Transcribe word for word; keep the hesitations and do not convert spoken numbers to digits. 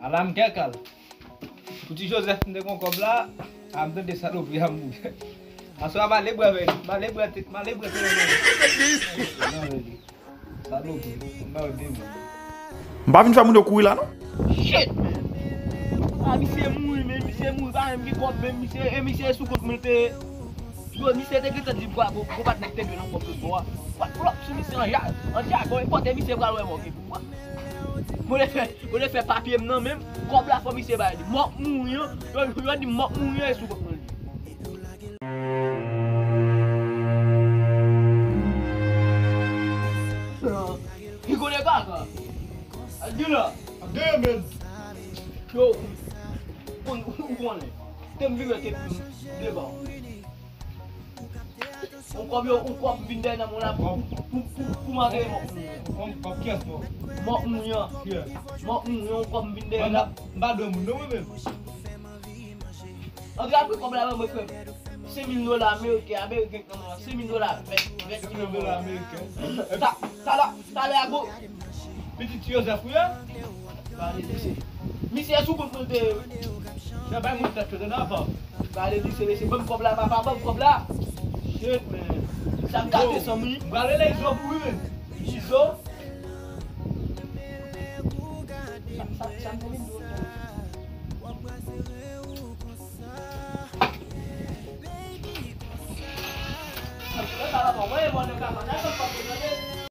Ala m kè kal. Pou ti Joseph m te gon kòb la, a m tande salopri a mouri. Aswè a m ale bwè avè li, m ale bwè te, m ale bwè te nan men li. Salopri, m ba yo de men. M pa vin fè moun yo kouri la non. Shit, man. A, misye mouri, men misye mouri, pa menm gen kòb, men misye, e misye sou kont mwen te. Yo, misye te gentan di bwa, gwo, gwo patnè k te dwe nan kòb sou bò a. What flop sou misye an ja-, an jagon, e kote misye pral wè mò gen pou mwen. Mwen le fè, mwen le fè papye m nan menm, kòb la fò misye bay li. Mò k mouri an, yo, yo di mò k mouri an e sou kont mwen li. Li konnen kaka. Al di la. Ap deye men. Yo, kon, ou konnen. Te m vire ke devan. On kòb yo, on kòb vin dèyè nan moun la pou, pou, pou, pou m antre mò. Kòb, kòb kiyès mò? Mò moun an. Kiyès? Mò moun an, on kòb vin dèyè la. M pa dwe moun non mwen menm. Antre al pran kòb la ban mwen frè m. Senk mil dola ameriken, ameriken k nan men an. Senk mil dola, vèt, vèt. Senk mil dola ameriken. Ta, talè, talè a go. Pitit ti Joseph ou ye? Gade misye. Misye sou kont mwen te. Se bay moun tèt yo nan avan. Gade misye, mesye, ban m kòb la, papa, ban m kòb la. Shit, man. Sa m gate san mil. M prale la Izo pou wi men. Izo. Sa, sa, sa m te vin di w.